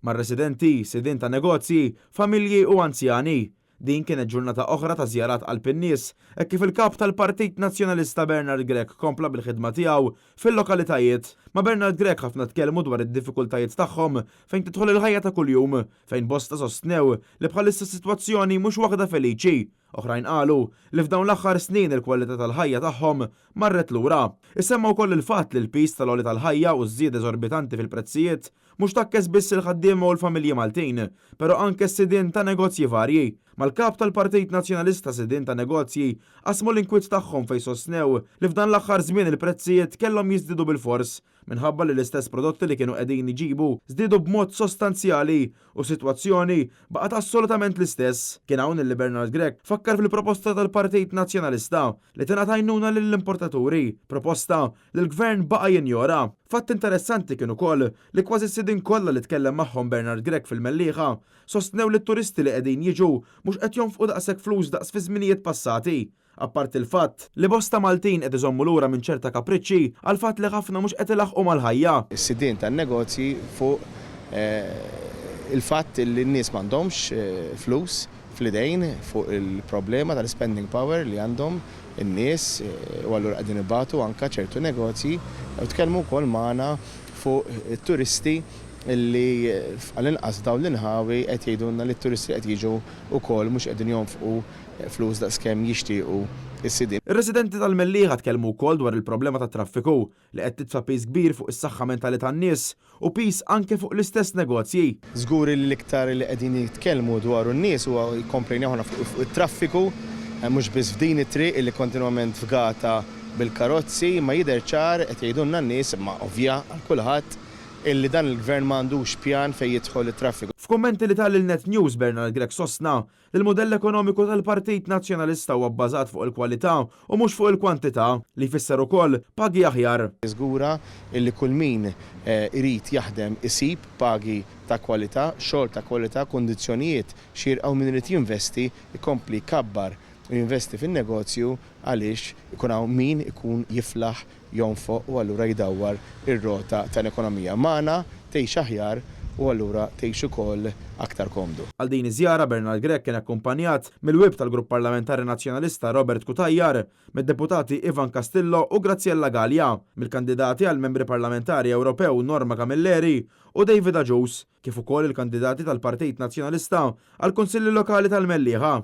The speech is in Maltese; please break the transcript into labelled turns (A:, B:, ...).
A: mar-residenti, sidien ta' negozji, familji u anzjani. Din kienet ġurnata oħra ta' żjarat qalb in-nies, hekk kif il-Kap tal-Partit Nazzjonalista Bernard Grech kompla bil-ħidma tiegħu fil-lokalitajiet. Ma' Bernard Grech ħafna tkellmu dwar id-diffikultajiet tagħhom fejn tidħol il-ħajja ta' kuljum, fejn bosta sostnew li bħalissa s-sitwazzjoni mhux waħda feliċi. Oħrajn qalu li f'dawn l-aħħar snin il-kwalità tal-ħajja tagħhom marret lura. Issemma wkoll il-fatt li l-piż tal-għoli tal-ħajja u ż-żieda eżorbitanti fil-prezzijiet Mhux tgħakkes biss il-ħaddiema u l-familji Maltin, pero anke s-sidien ta' negozji varji. Mal-Kap tal-Partit Nazzjonalista sidien ta' negozji qasmu l-inkwiet tagħhom fejn sostnew li f'dan l-aħħar żmien il-prezzijiet kellhom jiżdiedu bilfors minħabba li l-istess prodotti li kienu qegħdin iġibu żdiedu b'mod sostanzjali u s-sitwazzjoni baqgħet assolutament l-istess. Kien hawn illi Bernard Grech fakkar fil-proposta tal-Partit Nazzjonalista li tingħata għajnuna lill-importaturi, proposta li l-Gvern baqa' jinjora. Fatt interessanti kien ukoll li kważi s-sidien kollha li tkellem magħhom Bernard Grech fil-Mellieħa sostnew li t-turisti li qegħdin jiġu mhux qed jonfqu daqshekk flus daqs fi żminijiet passati. Apparti l-fatt li bosta Maltin qed iżommu lura minn ċerta kapriċċi għall-fatt li ħafna mhux qed ilaħħqu mal-ħajja.
B: Is-sidien tan-negozji fuq il-fatt li n-nies m'għandhomx flus fl-idejn fuq il-problema tal-ispending power li għandhom in-nies u allura qegħdin ibatu anke ċertu negozji u tkellmu wkoll magħna fuq it-turisti li għall-inqas f'dawn l-inħawi qed jgħidulna li t-turisti li qed jiġu wkoll mhux qegħdin jonfqu flus daqskemm jixtiequ s-sidien.
A: Ir-residenti tal-Mellieħa tkellmu wkoll dwar il-problema tat-traffiku li qed titfa' piż kbir fuq is-saħħa mentali tan-nies u piż anke fuq l-istess negozji.
B: Żgur li l-iktar li qegħdin jitkellmu dwaru n-nies huwa jikkomplejnaw ħafna fuq it-traffiku, mhux biss f'din it-triq li kontinwament fgata bil-karozzi, imma jidher ċar, qed jgħidulna n-nies, imma ovvja għal kulħadd, illi dan il-Gvern ma għandux pjan fejn jidħol it-traffiku.
A: F'kummenti li ta lil Net News Bernard Grech sostna li l-mudell ekonomiku tal-Partit Nazzjonalista huwa bbażat fuq il-kwalità u mhux fuq il-kwantità, li jfisser ukoll pagi aħjar.
B: Jiżgura li kull min irid jaħdem isib pagi ta' kwalità, xogħol ta' kwalità, kundizzjonijiet xierqa u min irid jinvesti jkompli jkabbar u jinvesti fin-negozju għaliex ikun hawn min ikun jiflaħ jonfoq u allura jdawwar ir-rota tal-ekonomija magħna, tgħix aħjar u allura tgħix ukoll aktar komdu.
A: Għal din iż-żjara Bernard Grech kien akkumpanjat mill-Whip tal-Grupp Parlamentari Nazzjonalista Robert Cutajar, mid-Deputati Ivan Castillo u Graziella Galea, mill-kandidati għal Membri Parlamentari Ewropew Norma Camilleri u David Agius, kif ukoll il-kandidati tal-Partit Nazzjonalista għall-Kunsilli Lokali tal-Mellieħa.